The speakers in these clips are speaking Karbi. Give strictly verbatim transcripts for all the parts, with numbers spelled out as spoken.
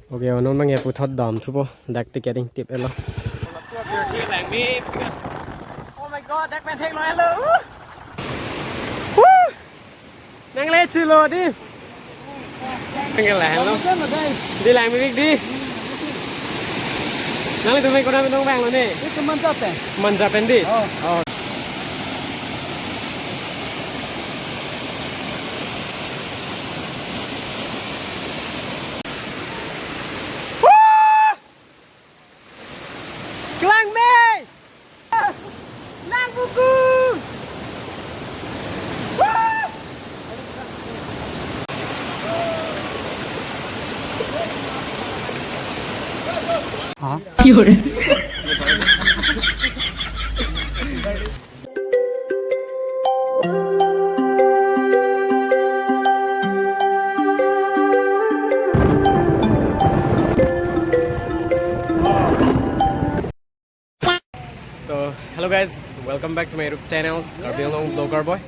Okay, o non abangke puthot damthupo, dak ticket ingtip-etlo. Oh my God, dak pen theklo, hello. Woo! Nang le chulo di. Nang le hello. Di langmepik di. Nanglitum ke konat pen nangvanglo ne? Itu Manja pen. Manja pen di. Oh. Oh. Woo! Klangme! Langvoku! Woo! Ha? So, hello guys, welcome back to my YouTube channels, Karbi Anglong Vlogger Boy.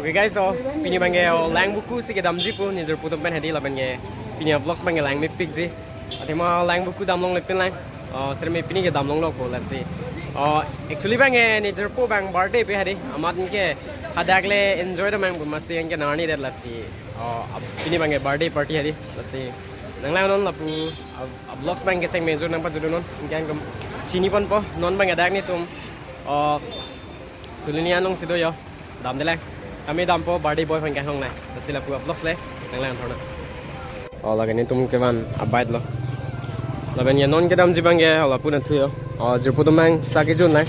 Okay guys, so pini abangke o Langvoku si kedamji pu, nijor pu atum pen hadi lapen ke pini a-vlogs abangke langmepikji. Athema Langvoku damlongle pinlang. O, sirme pini ke damlonglo pu lasi. O, actually abangke nijor pu abang birthday pu hadi. Amat anke hadak le enjoy dam abang pu masi anke nangarni det lasi. O, ap-, pini abangke birthday party hadi lasi. Nanglang non lapu a-, a-vlogs abangke chengmejor nangpajutdun non. Anke anke chiniponpo non abangke dak netum. O, Sulini anong si do yo. Damdelang. Kami dampo birthday boy aphan kanghong nang. Lasi lapu a-vlogs le nanglang thorna. O lake netum kevan abide lo. Lapen ya non kedamji abangke lapu nangthu yo. O jirpo atum abang sa kejun nang.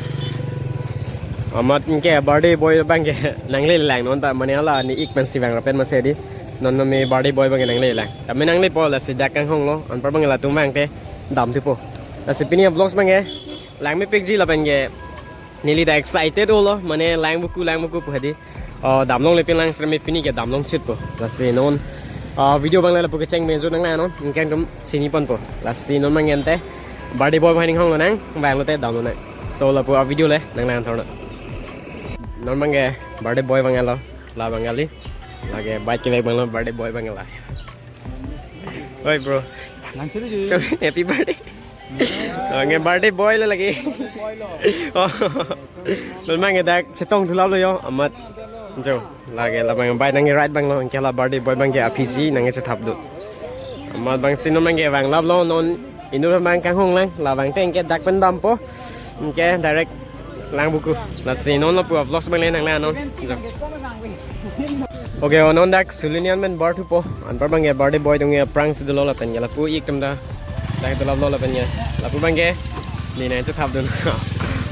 Amat anke birthday boy abangke nangle lang non ta mane hala ne ik pen si vang rapen masi di. Non non me birthday boy abangke nangle lang. Kami nanglepo lasi dak kanghonglo. Anpar abangke latum abangke damthupo. Lasi pini a-vlogs abangke langmepikji lapen ke neli ta excited olo, mane Langvoku, Langvoku pu hadi. O, damlongle pinlang sirme pini ke damlong chitpo. Lasi non, o, video abang le lapu kechengmejor nanglang non, anke netum chiniponpo. Lasi non abangke ante birthday boy aphan kanghonglo nang, vanglote damlo nang. So lapu a-video le nanglang thorna. Non abangke birthday boy abang lo, la abang kali. Lake bike kevek abang lo birthday boy abang la. Oi bro. Nang chiri ji. So, happy birthday. Abangke birthday boy lo lake. Boy lo. O. Non abangke dak chetongthulaplo yo amat. Jo, lake la abang bike nangke ride abang lo, anke la birthday boy abangke aphisi nangkechethapdun. Amat abang si non abangke vanglaplo non inut abang kanghong lang, la abang te anke dak pen dampo. Anke direct Langvoku. Lasi non lapu a-vlogs abang le nanglang non. Jo. Okay, o non dak Sulini an pen bar thupo. Anpar abangke birthday boy atum ke aphrang si dolo lapen ke lapu ik atum ta dak dolaplo lapen ke lapu abangke ne nangchethapdun.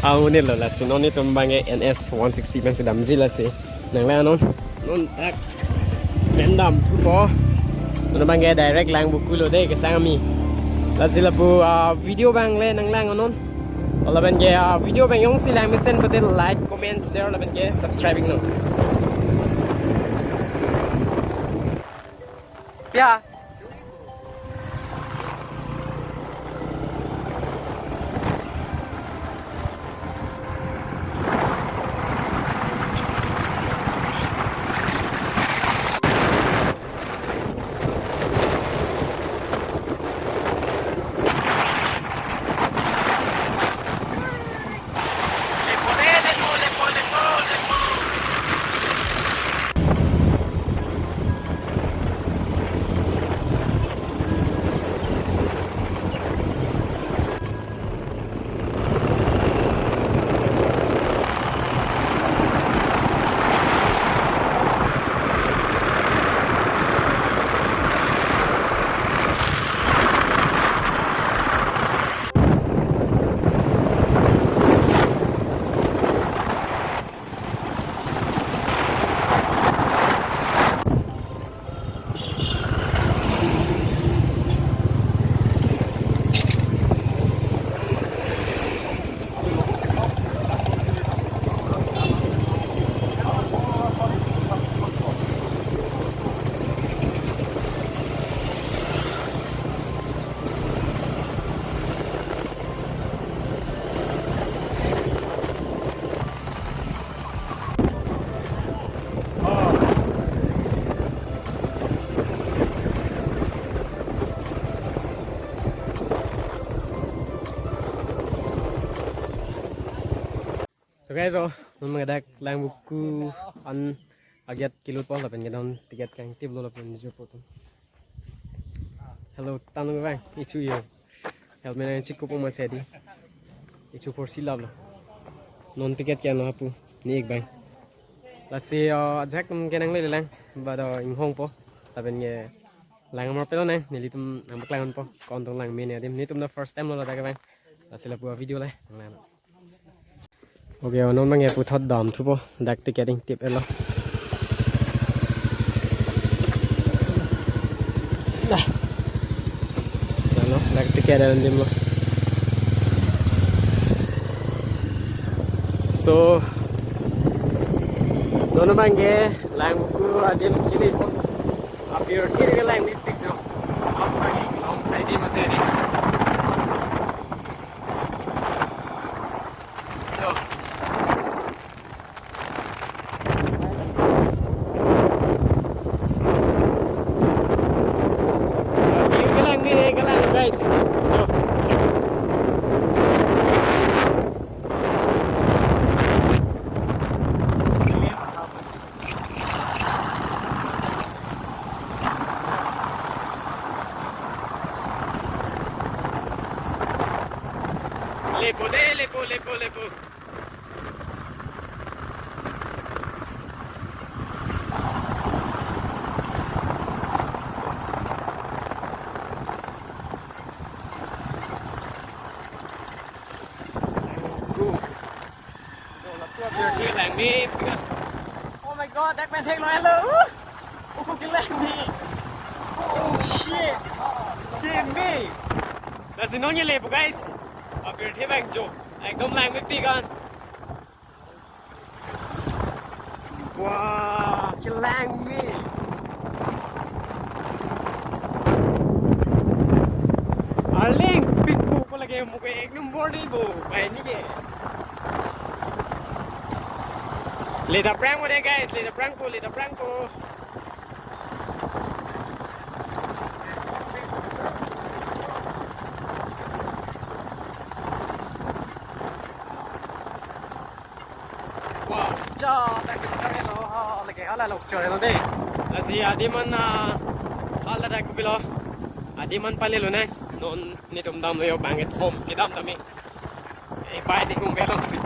Amonit lo lasi non netum abangke N S one sixty pen si damji lasi. Nanglang non. Non dak pen damthupo. Non abangke direct Langvoku lo de kesang ami. Lasi lapu a-video abang le nanglang non. Lapen ke a-video abang jongsi langmesen pute like, comment, share lapen ke subscribing non. Ya. Guys, oh, non abang ke dak Langvoku an agate kelut po lapen ke non ticket kangtip lo lapen jirpo atum. Hello, tanglo bang, ichu yo. Helmet nangchikup ma si di. Ichu porsi lap lo. Non ticket ke-en lo hapu. Ne-ik bang. Lasi, oh, ajahak atum ke nangle lang. Bado inghong po. Lapen ke lang amar pelo nang. Nelitum nangpaklang po. Ko-an tong lang mene adim. Netum na first time lo ladak ke bang. Lasi lapu video le. Nang lang. Okay, oh, non abang ke puthot damthupo, dak ticket ingtip-et lo. Dah. Lalo, dak ticket adim lo. So, non abang ke Langvoku adim kili po. Apirthe ke langmepik jo. Apa lagi long side ma si di. Kalang ni re, kalang, guys. Yo. Lepo de, lepo, lepo, lepo. Oh my God, dak pen theklong-et lo. Uh! Oh, kelang ni. Oh shit. Kelang ni. Lasi non neli po, guys. Apirthe abang jo. Ekdom langmepik an. Wah, kelang ni. Arleng pik po ko lagi mo ko ek number ni bo. Bai ni ke. Leda prank po de, guys, leda prank po, leda prank po. Wow, cha, dak ke cha lo, ha, lagi hala lok chore lo de. Lasi adim an, ah, hala dak ke pilo. Adim an pale lo ne. Non netum damlo yo, bang kethom kedam tame. Eh, bai ni hung belong si.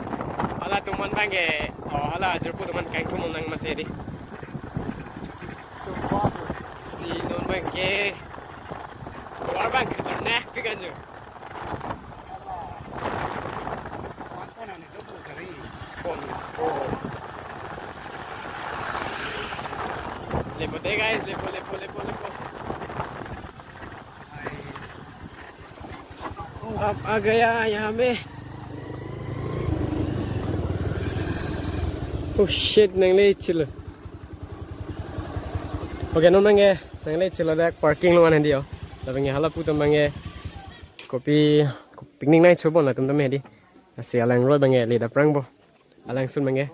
Halatum an bang ke, oh, hala jirpo atum an kangthum nang ma si di. Si non bang ke. War bang ke na pikan jo. Lepo de, guys, lepo, lepo, lepo, lepo. Ab a gaya yahan pe. Oh shit, nangle-et chilo. Okay, non abang ke nangle-et chilo, dak parking along an hedi yo. Lapen ke halapu atum abang ke kopi, kopi picnic nangchobom latum tame hedi. Lasi alangroi abang ke leda prank po. Alangsun abang ke.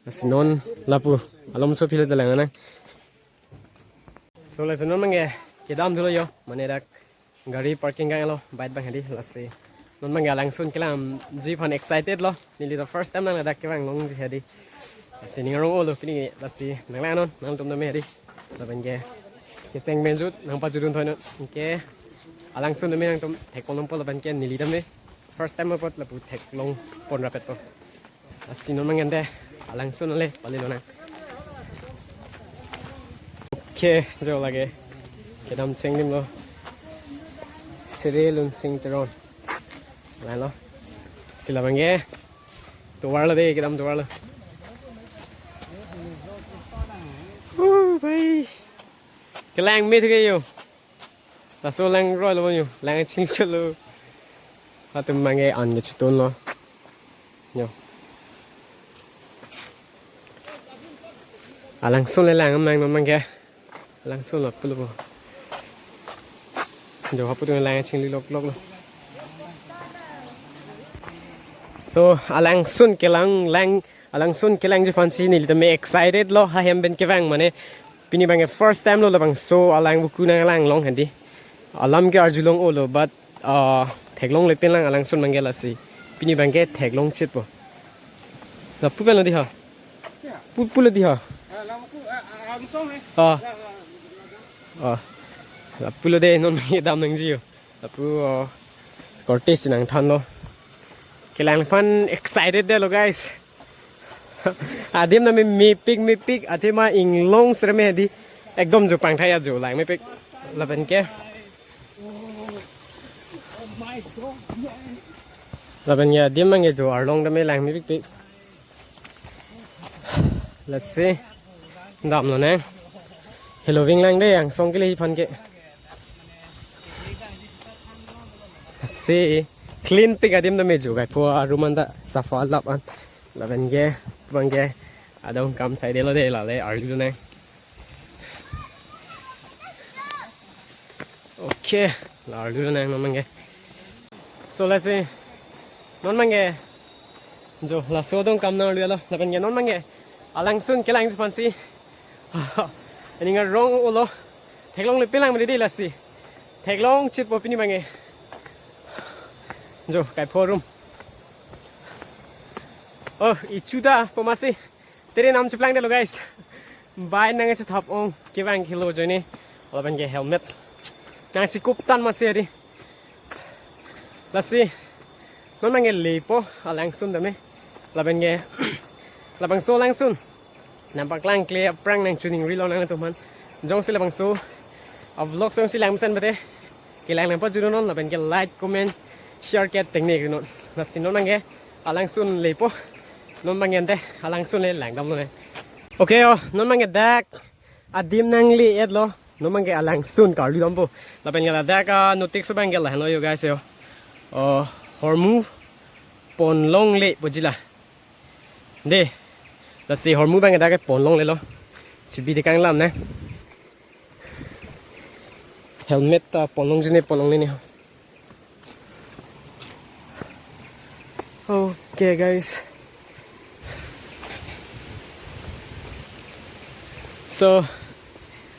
Lasi non lapu alomso philo ta lang nang. So, lasi non abang ke kedamthulo yo, mane dak gari parking kanglo, bike abang hedi, lasi non abang ke alangsun kelangji aphan excited lo, neli ta first time nang ladak kevang longji hedi. Lasi ning arong-o lo pini, lasi nang lang non, nangtum tame hedi. Lapen ke kecheng pen jut nangpajutdun thoi non, ke alangsun tame nangtum theklong po lapen ke neli tame first time apot lapu theklong pon rapet po. Lasi non abang ke ante alangsun ale pale lo nang. Okay, jo lake kedam chengdimlo. Sri Lunsing Teron. Lang lo. Si labang ke tovar lo de, kedam tovar lo. Uh, bhai. Kelang me thu ke yo. Laso langroi lo yo, lang chingchot lo. Halatum abang ke an ke chitun lo. Yo. Alangsun le lang nang non abang ke. Alangsun lo pulo po. Jo hapu atum lang chingli loklok lo. So, alangsun kelang lang, alangsun kelangji aphansi neli tame excited lo, ha hem pen kevang mane. Pini abang ke first time lo labangso alangvoku nanglang long hedi. Alam ke arjulong-o lo, but, uh, theklongle pen lang alangsun abang ke, lasi pini abang ke theklong chit po. Lapu pen lo di ha. Pu, pu lo di ha. Ah, lapu, ah, ah, langsung eh. Ah. Ya, ya, ya. Oh. Lapu lo de non kedam nangji ho. Lapu, oh, korte si nangthanlo. Kelang aphan excited detlo, guys. Adim tame mepik mepik, athema inglong sreme di. Ekdom jo pangthai ajo lang mepik. Lapen ke. Lapen ya adim abang ke jo arlong tame lang mepikpik. Lasi damlo nang. Helo ving lang de angsong kele aphan ke. Lasi clean pik adim tame jo kai pho arum anta safa lap an. Lapen ke abang ke adong kam sai detlo de lale arlu nang. Okay, la arlu nang non abang ke. So lasi non abang ke jo laso adong kam nang arlu lo lapen ke non abang ke alangsun kelangji aphansi. Aning arong olo. Theklongle pelang mede lasi. Theklong chitpo pini abang ke. Jo kai pho arum. Oh, ichu ta po masi. Tere nam cheplang detlo, guys. Bai nangchethap ong kevang kelo ajoine. Lapen ke helmet nangchekup tang masi adi. Lasi non abang ke lepo alangsun tame. Lapen ke labangso alangsun nangpaklangkle aphrang nangchiningrilo nangtumphan. Jongsi labangso a-vlog jongsi lang mesen bete kelang nangpajutnon lapen ke like, comment, share ke tengne non. Lasi non abang ke alangsun lepo. Non abang ke ante alangsun le langdamlo ne. Okay, oh, non abang ke dak adim nangle-etlo. Non abang ke alangsun karlu dampo. Lapen ke ladak a notice abang ke lahenlo yo, guys, yo. Oh, Hormu ponlongle puji la. De. Lasi Hormu abang ke dak ke ponlonglelo. Chibi de kanglam ne. Helmet ta ponlongji ne ponlongle ne. Okay, guys. So,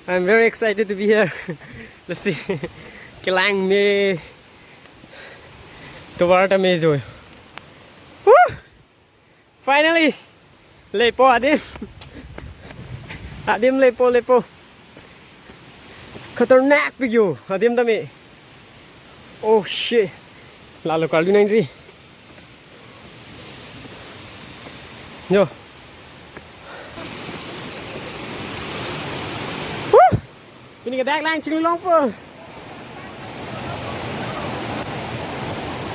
I'm very excited to be here. Let's see. Kelang me. Tovar ta me jo. Woo! Finally! Lepo adim. Adim lepo, lepo. Khatarnak pik yo adim tame. Oh shit. Lalo karlu nangji. Jo. Woo! Pini ke dak lang chinglongpo.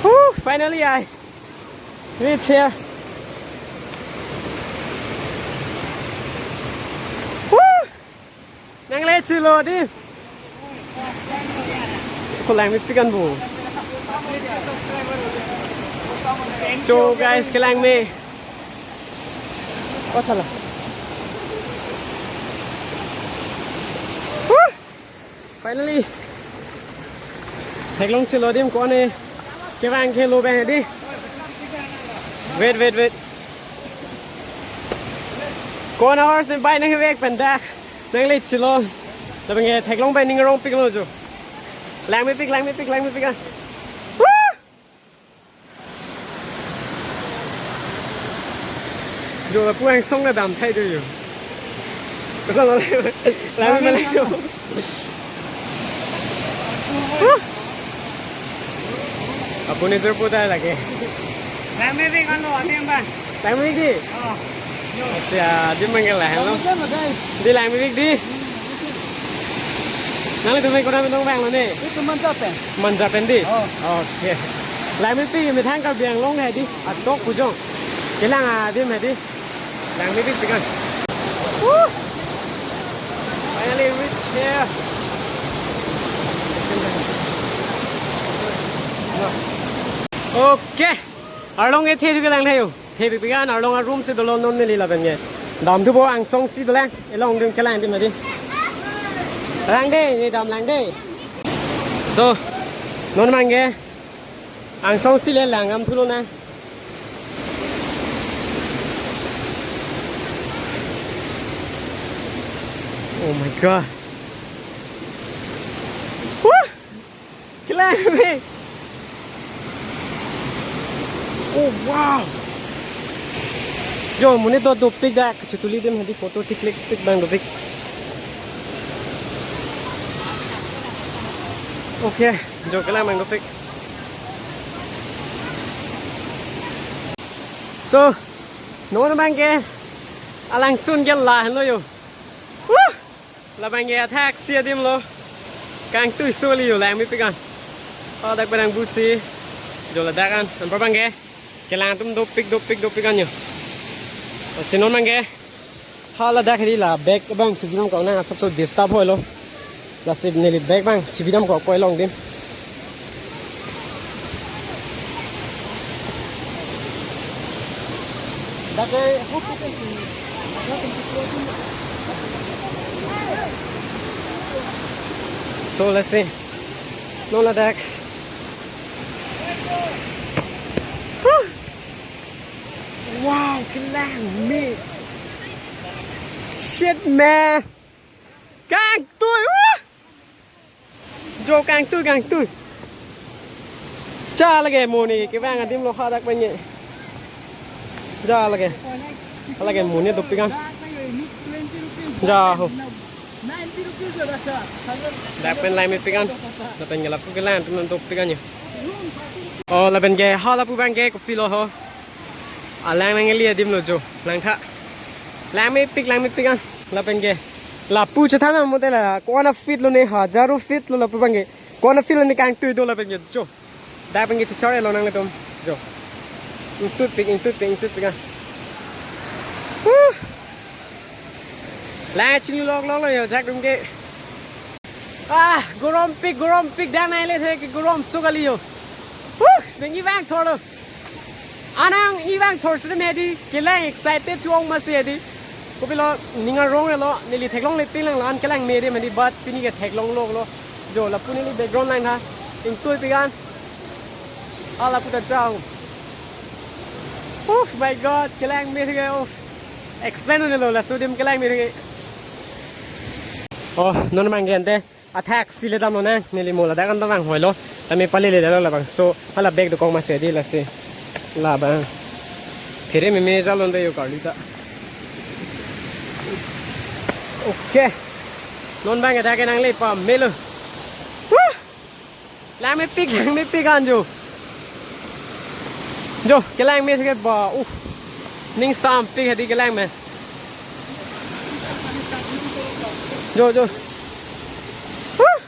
Woo, finally I reach here. Woo! Nangle chilo di. Kelang mepik an bo. Jo guys, kelang me. Oh, salah. Woo! Finally. Theklong chilo adim ko-an ne. Kevang kelo abang di. Wait, wait, wait. Ko-an hours ne bai nangvek pen dak. Nangle chilo. Lapen ke theklong bai ning arong piklo jo. Lang mepik, lang mepik, lang mepik ah. Woo! Jo lapu angsong ta damthai do jo. Koson lo le. Lami mali jo. Apuni sur puta lagi. Lang mepik ano, ating ba? Lang mepik di. Oh. Acha, di manggil lah, hello. Lang mepik ano, guys? Di lang mepik di. Nanglitum ke konat pen dong abang lo ne? Itum Manja pen. Manja pen di? Oh. Okay. Lang mepik methang Karbi Anglong hedi. Atok kujong. Kelang adim hedi. Lang mepik pikan. Woo! Finally reach here. Okay. Arlong ke the thu kelang thayo. Thepik pikan arlong arum si dolo non neli lapen ke. Damthupo angsong si dolang. Elong ding kelang adim hedi. Lang de, ne damlang de. So, non abang ke. Angsong si le lang damthulo na. Oh my God. Woo! Kelang me. Oh, wow. Yo, monit do dopik dak, chituli adim hadi photo chiklik pik abang dopik. Okay, jo kelang abang dopik. So, non abangke alangsun ke lahenlo yo. Woo! Labangke athak si adim lo. Kangtui soli yo langmepik an. Hadak pen nangbusi. Jo ladak an. Anpar abangke kelang atum dopik dopik dopik an yo. Lasi non abangke haladak hedi la bag abang chibidam ko nang asapso disturb hoilo. Lasi neli bag abang chibidam ko koi long adim. So lasi non ladak. Whew! Wow, kelang me. Shit, man. Kangtui. Woo! Jo kangtui, kangtui. Ja lake mo ne kevang adim lo hadak pen ye. Ja lake. Lake mo ne dopik an. Ja ho. Dak pen langmepik an. Lapen ke lapu kelang atum dopik an ye. Oh, lapen ke ha lapu abangke kopilo ho. Alang nangli adim lo jo. Langtha. Langmepik, langmepik an. Lapen ke lapu chethan mo te la ko-an a-feet lo ne, hajaro feet lo lapu abangke. Ko-an a-feet lo ne kangtui do lapen ke jo. Dak pen ke chechor-elo nanglitum. Jo. Ingtutpik, ingtutpik, ingtutpik an. Huh. Lang chinglu lok lok lo yo jak dum ke. Ah, gorompik, gorompik, dang nai le the ke gorom so kali yo. Huh, bengi bang thor lo. Anang ivang thor sudem hedi, kelang excited thu ong masi hedi. Kopilo ning arong lo, neli theklongle tilang lan kelang me adim hedi, but pini ke theklong lok lo. Jo, lapu neli background line ha. Ingtui pigan. Ala puta jao. Oh my God, kelang me ke, oh. Explain ne lo, laso adim kelang me ke. Oh, non manggen te. Athak si le damlo nang, neli mo ladak an ta vang hoilo. Tame pale le dalo labangso, hala bag dokok masi hedi lasi. Labang. Phere meme jalo nde yo kali ta. Okay. Non bang ada ke nangle pamelo. Huh! Langmepik, langmepik an jo. Jo, kelang me ke ba. Uh. Ning sampik hedi kelang me. Jo, jo. Huh!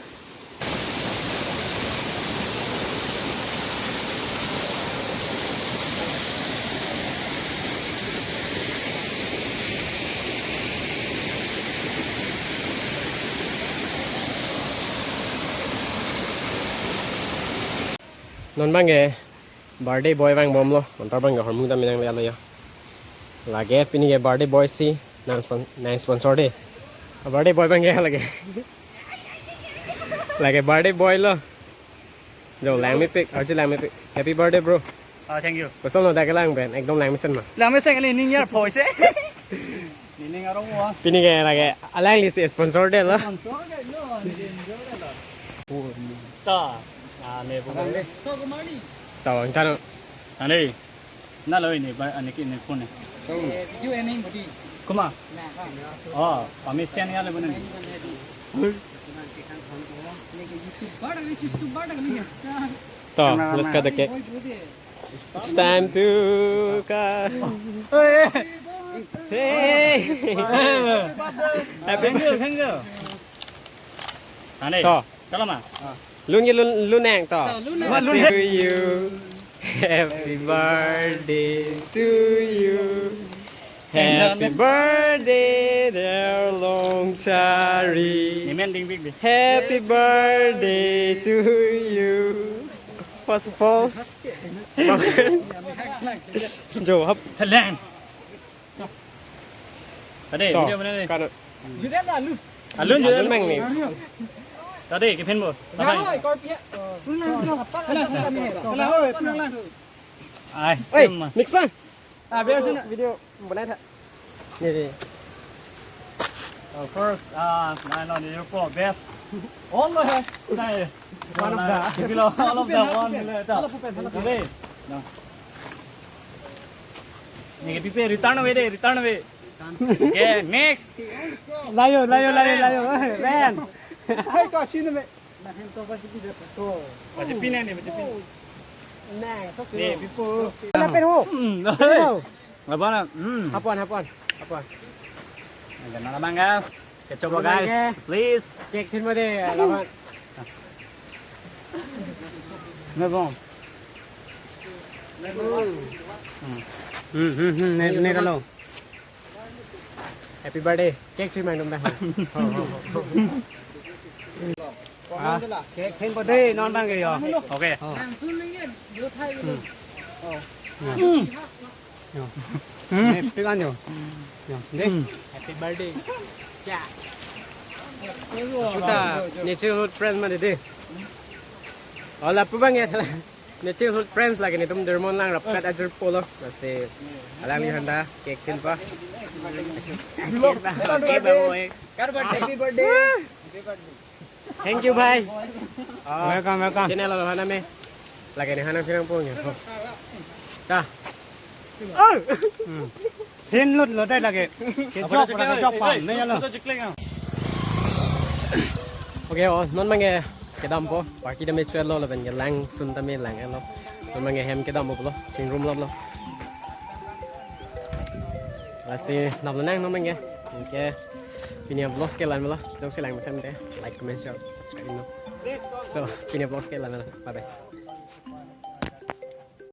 Non bang ke birthday boy vang bomlo, antar bang ke hormu ta menang le alo ya. Lake pini ke birthday boy si nang spon-, nang sponsor de. Birthday boy bang ke lake. Lake birthday boy lo. Jo langmepik, arju langmepik. Happy birthday, bro. Ah, thank you. Koson lo dak kelang pen, ekdom langmesen ma. Langmesen kali ning yar phoise. Nining arong wa. Pini ke lake alangli si sponsor de lo. Sponsor de lo, nining arong de lo. Ta. Ah, ne bu. To kumani. Tawang tano. Ane. Na lo ini ba ane ki ne phone. Eh, video ini mudi. Kuma. Na. Oh, pamisian ya le bu ne. To, let's cut the cake. It's time to cut. Hey! Happy Thank you, thank you. Ane. To. Kalau ma. Lun ke lun, lun nang to. To, lun nang. Happy birthday to you. Happy birthday to you. Happy birthday, dear Longchari. Ni men ding big ding. Happy birthday to you. First of all, jo hap. Thailand. Tadi, to, video mana ni? Kano. Juda na lu. Alun, alun juda. Mang ni. Tadi, kipin bo. Nah, kor pia. Ai, oi, Nixon. Ah, biasa na video mana tha? Ni, ni. Oh, first, ah, nine on your four, best. All the best. One of the. All of the one. All of the. No. Neke pipe return away de, return away. Okay, next. Layo, layo, layo, layo. Eh, Ren. Hai, to sini me. Baca pin ni, baca pin. Nah, to. Nih, pipo. Kenapa, ho? Hmm. Kenapa? Apa na? Hmm. Hapon, hapon, hapon. Jangan lama, guys. Kecoba, guys. Oke. Please. Cake thin made, lawan. Nggak, Bang. Hmm, hmm, hmm, ne, ne kalau. Happy birthday. Cake thin made, dum dah. Ho, ho, ho, ho. Ah, cake thin birthday, non bang ke yo. Okay. Oh. Hmm. Hmm. Yo. Hmm. Nek pekan yo. Yo, deh. Hmm. Happy birthday. Ya. Kita neighborhood friends mane deh. Ola pu bang ya. Neighborhood friends lake netum dermon lang rap kat ajir polo. Lasi alangli handa cake thin pa. Vlog. Happy birthday. Happy birthday. Thank you, bhai. Oh, welcome, welcome. Channel lo hana me. Lake ne hana pirang pong ya. Oh. Ta. Hmm. Thin lut lo dai lake. Kejok, kejok pam, ne ya lo. Okay, oh, non bang ke kedam po. Party tame chot lo, lapen ke lang sun tame lang lo. Non bang ke hem kedam po lo. Chingrum lo lo. Lasi nap lo nang non bang ke. Okay. Pini vlogs ke lang lo. Jongsi lang masem te, like, comment, share, subscribe no. So, pini vlogs ke lang lo. Bye bye.